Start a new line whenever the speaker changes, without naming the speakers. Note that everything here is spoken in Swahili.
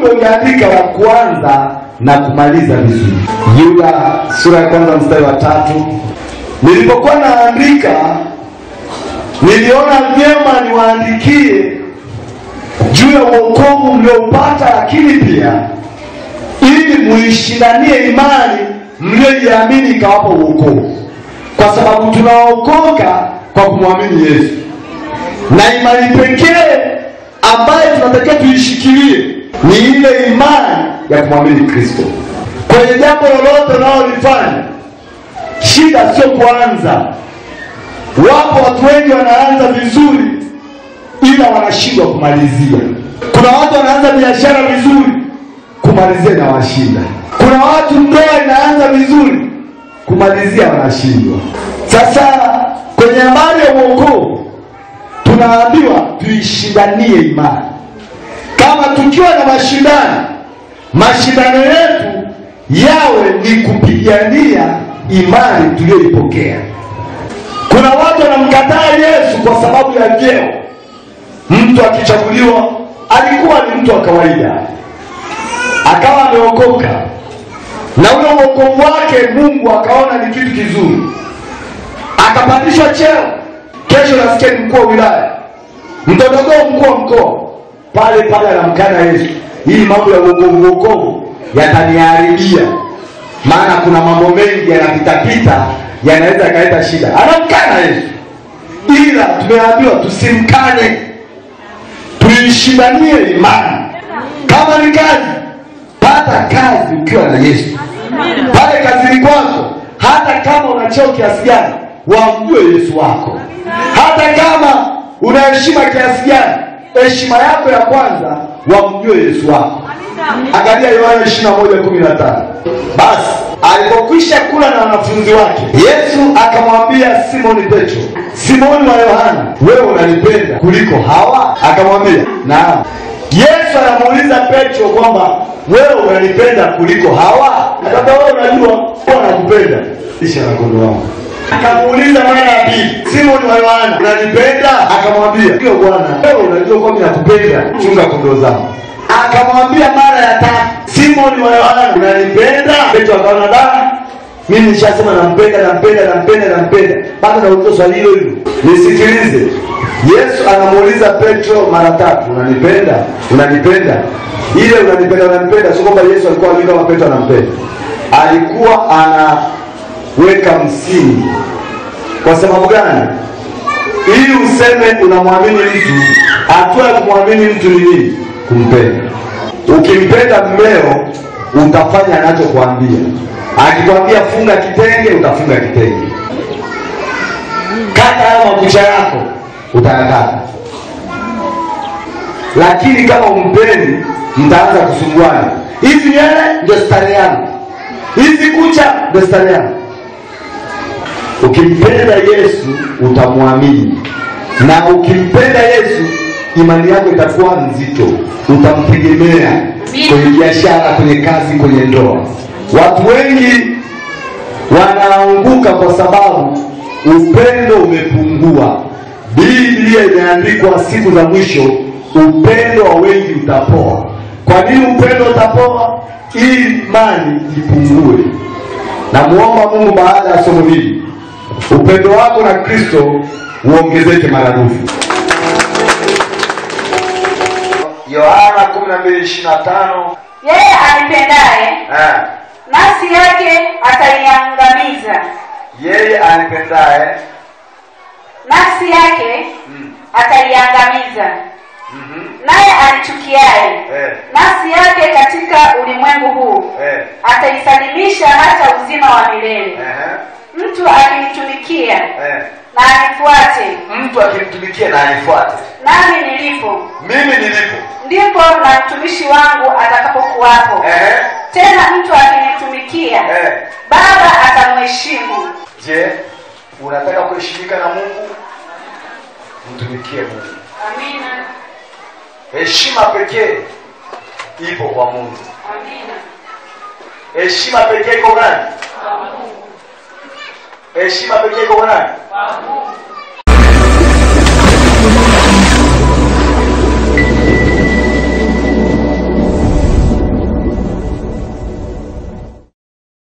ujumbe ungeandika wa kuanza na kumaliza vizuri. Yuda sura ya 1 mstari wa 3. Nilipokuwa naandika niliona vyema niwaandikie juu ya wokovu mliopata, lakini pia ili muishindanie imani mlioiamini ikawapa wokovu. Kwa sababu tunaokoka kwa kumwamini Yesu. Na imani pekee ambayo tunatakiwa tuishikilie ni ile imani ya kumwamini Kristo. Kwenye jambo lolote unalolifanya, shida sio kuanza. Wapo watu wengi wanaanza vizuri ila wanashindwa kumalizia. Kuna watu wanaanza biashara vizuri, kumalizia inawashinda. Kuna watu ndoa inaanza vizuri, kumalizia wanashindwa. Sasa kwenye habari ya wokovu tunaambiwa tuishindanie imani. Kama tukiwa na mashindano, mashindano yetu yawe ni kupigania imani tuliyoipokea. Kuna watu wanamkataa Yesu kwa sababu ya vyeo. Mtu akichaguliwa alikuwa ni mtu wa kawaida, akawa ameokoka, na ule wokovu wake Mungu akaona ni kitu kizuri, akapandishwa cheo. Kesho nasikia ni mkuu wa wilaya, mtodogoo mkuu wa mkoa, pale pale anamkana Yesu. Hii mambo ya wokovu yataniharibia, maana kuna mambo mengi yanapita yanaweza yakaleta shida. Anamkana Yesu. Ila tumeambiwa tusimkane, tuishindanie imani. Kama ni kazi, pata kazi ukiwa na Yesu. Pale kazini kwako, hata kama una cheo kiasi gani, wamjue Yesu wako. Hata kama una heshima kiasi gani, heshima yako ya kwanza wamjue Yesu wako. Angalia Yohana 21:15. Basi alipokwisha kula na wanafunzi wake, Yesu akamwambia Simoni Petro, Simoni wa Yohana, wewe unanipenda kuliko hawa? Akamwambia, naam. Yesu anamuuliza Petro kwamba wewe unanipenda kuliko hawa? Akamwambia, wewe unajua nakupenda, lisha na kondoo wangu. Akamuuliza mara ya pili, Simoni wa Yohana, unanipenda? Akamwambia, ndio Bwana, wewe unajua kwamba nakupenda, chunga kondoo zangu. Akamwambia mara ya tatu, Simoni wa Yohana, unanipenda? Petro akaona, da, mimi nishasema nampenda, nampenda, nampenda, nampenda, bado nauliza swali hilo hilo. Nisikilize. Yesu anamuuliza Petro mara tatu, unanipenda? Unanipenda? Ile unanipenda, unanipenda, sio kwamba Yesu alikuwa anajua kama Petro anampenda. Alikuwa anaweka msingi. Kwa sababu gani? Ili useme unamwamini mtu, hatua ya kumwamini mtu ni nini? Kumpenda. Ukimpenda mmeo utafanya anachokuambia. Akikwambia funga kitenge, utafunga kitenge. Kata hayo makucha yako, utayakata. Lakini kama umpendi, mtaanza kusumbuana. Hizi nywele ndio stare yangu, hizi kucha ndio stare yangu. Ukimpenda Yesu utamwamini, na ukimpenda Yesu imani yako itakuwa nzito, utamtegemea kwenye biashara, kwenye kazi, kwenye ndoa. Watu wengi wanaanguka kwa sababu upendo umepungua. Biblia imeandikwa siku za mwisho upendo wa wengi utapoa. Kwa nini upendo utapoa? Imani ipungue. Na muomba Mungu baada ya somo hili upendo wako na Kristo uongezeke maradufu. Yohana 12:25.
Yeye anipendaye nafsi yake ataiangamiza.
Yeye anipendaye
nafsi yake ataiangamiza. Naye anichukiaye nafsi yake katika ulimwengu huu ataisalimisha hata uzima wa milele. Mtu akinitumikia na anifuate.
Mtu akinitumikia na anifuate,
nami nilipo,
mimi nilipo,
ndipo na mtumishi wangu atakapokuwapo. Tena mtu akinitumikia, Baba atamheshimu.
Je, unataka kuheshimika na Mungu? Mtumikie Mungu.
Amina.
Heshima pekee ipo kwa Mungu.
Amina.
Heshima pekee iko nani?
Kwa Mungu.
Heshima pekee iko kwa nani?
Kwa Mungu.